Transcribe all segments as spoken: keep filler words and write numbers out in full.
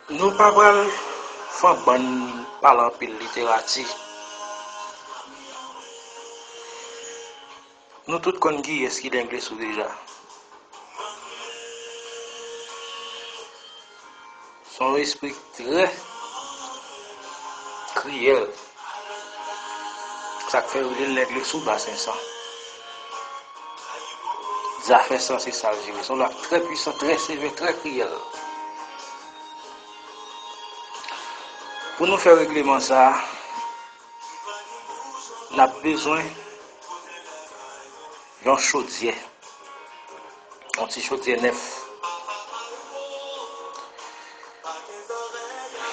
Nou pa pral fè yon bann pale anpil literati. Nou tout konn kiyès ki Lenglesou deja. Se yon espri trè kriyèl. Sa k fè yo rele l Lenglesou Basen San. Zafè san se sa l jere. Se yon lwa trè pwisan, trè sevè, trè kriyèl. Pou nou fè regleman sa a, n ap bezwen yon chodyè, yon ti chodyè nèf.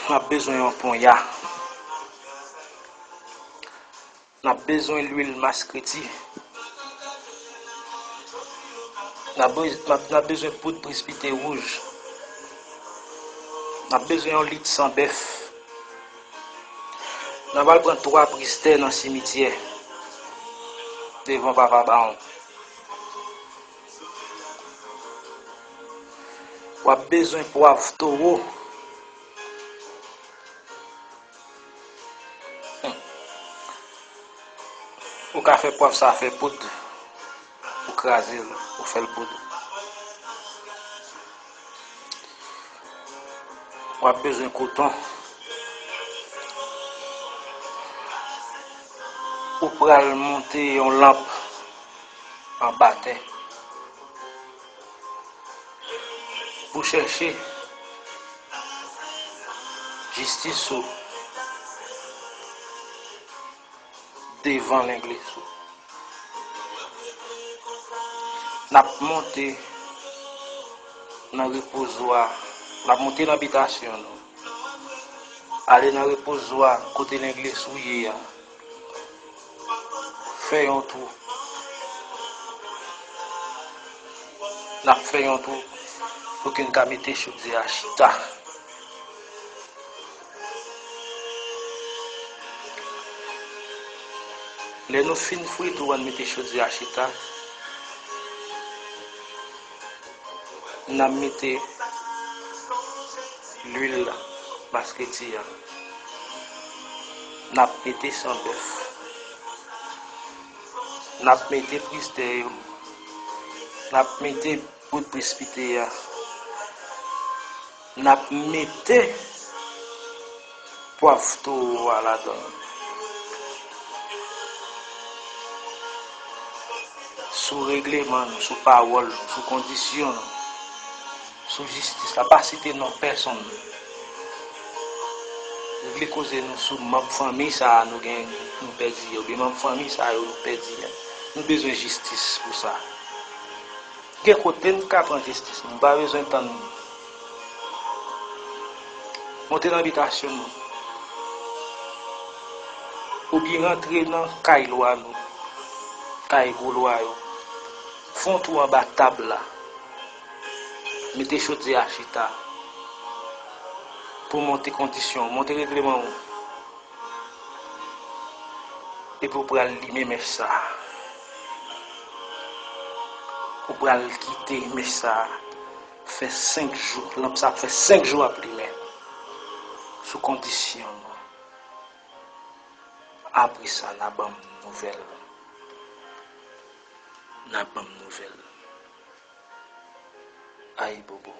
N ap bezwen yon ponya. N ap bezwen lwil maskreti. N ap bez-, n ap, n ap bezwen poud presipite wouj. N ap bezwen yon lit san bèf. N ap al pran twa pristè nan simityè devan Papa Bawon. W ap bezwen pwav towo. Hmm. Ou ka fè pwav sa fè poud. Ou kraze l, ou fè l poud. W ap bezwen koton. Ou pral monte yon lanp anba tè pou chèche jistis ou devan Lenglesou. N ap monte nan repozwa, n ap monte nan bitasyon nou. Ale nan repozwa kote Lenglesou ye a. Fè yon twou. N ap fè yon twou pou ke n ka mete chodyè a chita. Lè nou fin fouye twou an, mete chodyè a chita, n ap mete lwil maskreti a. N ap mete san bèf. N ap mete pristè yo. N ap mete poud presipite a. N ap mete pwav towo a ladan l. Sou regleman nou, sou pawòl nou, sou kondisyon nou, sou jistis la, pa site non pèsonn. Regle koze nou sou manm fanmi sa a nou gen, nou pèdi yo, oubyen manm fanmi sa yo nou pèdi a. Nou bezwen jistis pou sa. Gen kote n ka pran jistis nou, nou pa bezwen tann moun. Monte nan bitasyon nou. Oubyen rantre nan kay lwa nou, kay gwo lwa yo. Fè yon twou anba tab la. Mete chodyè a chita pou monte kondisyon, monte regleman ou. Epi w pral limen mèch sa a. Ou pral kite mèch sa a fè senk jou. Lanp sa ap fè senk jou ap limen. Sou kondisyon nou. Apre sa, n a ban m nouvèl. N a ban m nouvèl. Ayibobo.